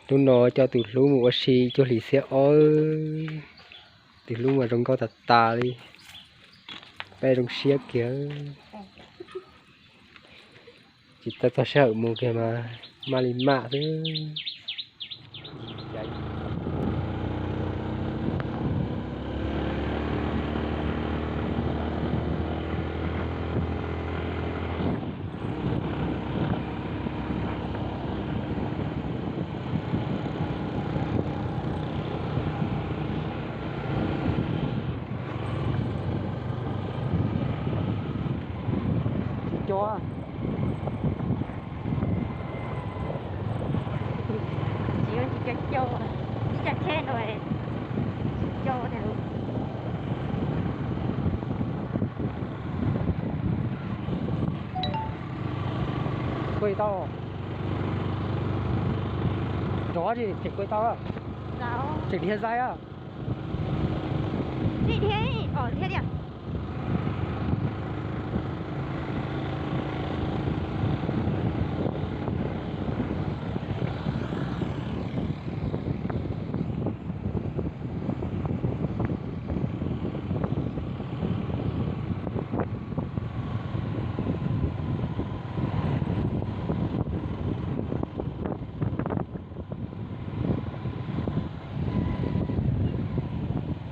Hnub no coj tus hlub mus ua si cuag hlis xiab ob, tus hlub mas zoo nkauj tas tas li, peb zoo siab kiag. Tsis tau txog sij hawm mus kiag mas maj li maj xwb. Tsis co, tsis co, tsis co, ib co tsheb no tsis co tiag. Kuaj tau, nrov tsis tseem kuaj tau, tseem dhia zais a.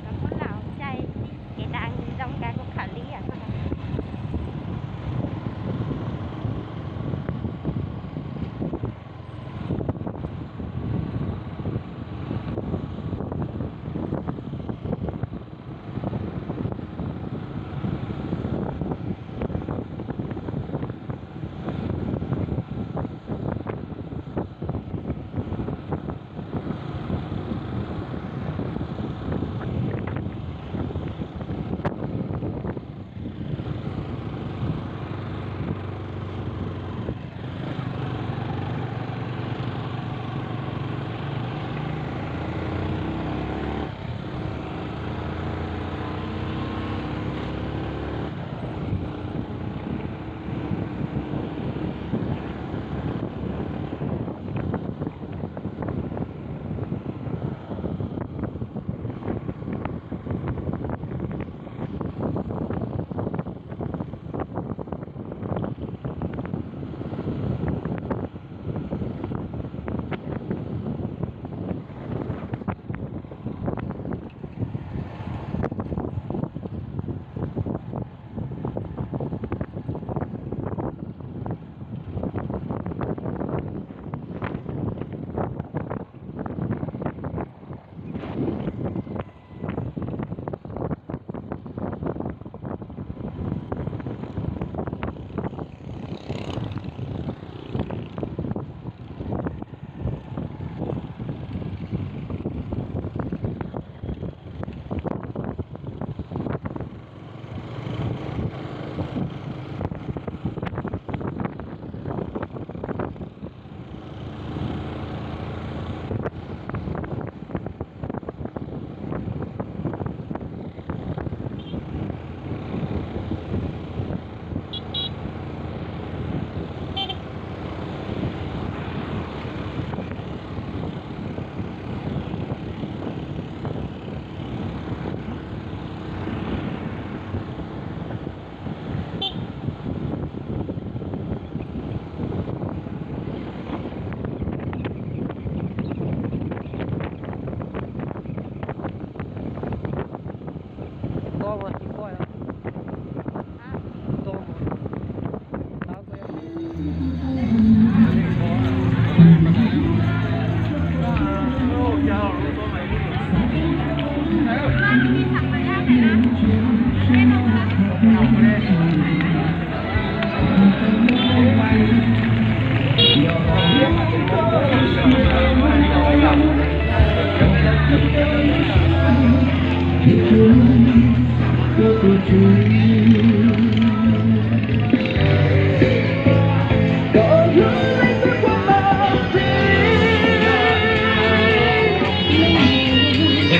Los muab lau caij kev daj zoo nkauj kuj khaws li.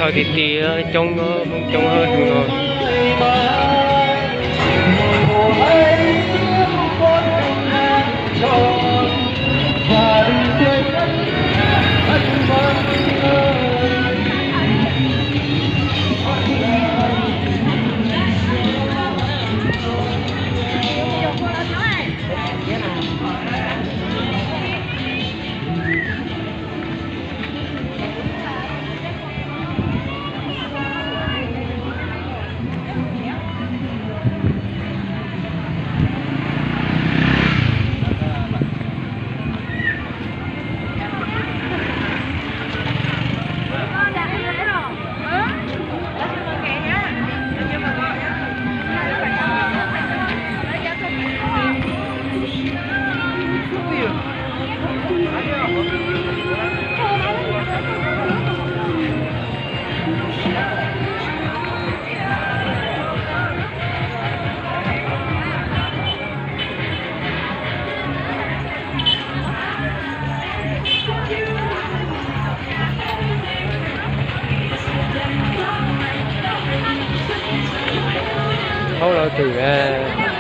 Chaw tiag tiag, coob, coob tus no. Twm na.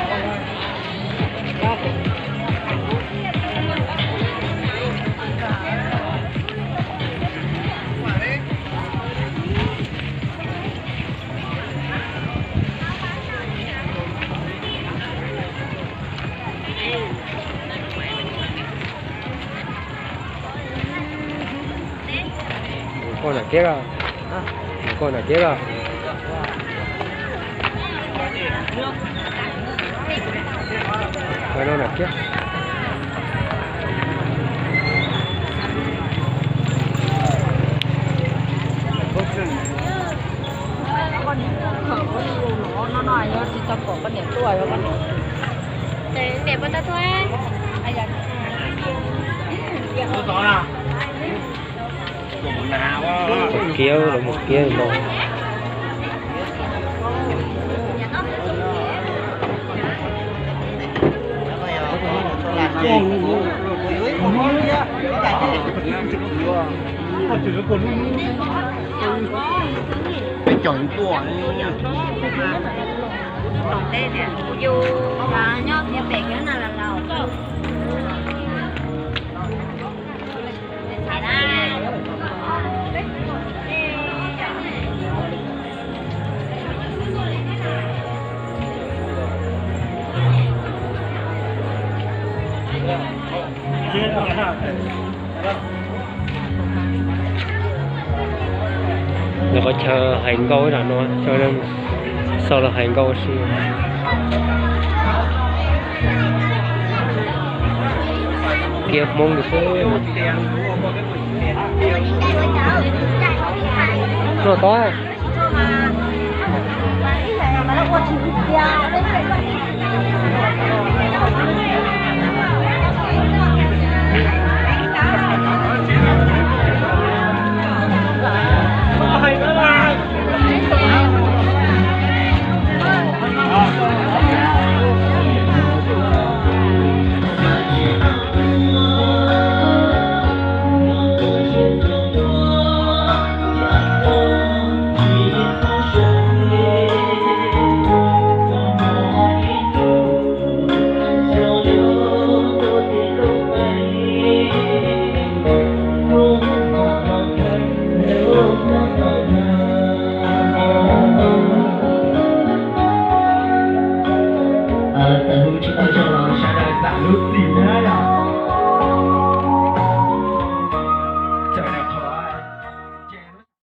Koj nram kiab os. Koj nram kiab os. Koj nram kiab. Kiab los mus kiab no. Peb cov tuaj. Yus nyob pem kev na los laus. Lawv qhov chaw hais nkauj ib yam no, xaus los hais nkauj si. Kiab Hmoob xwb. Noj tau.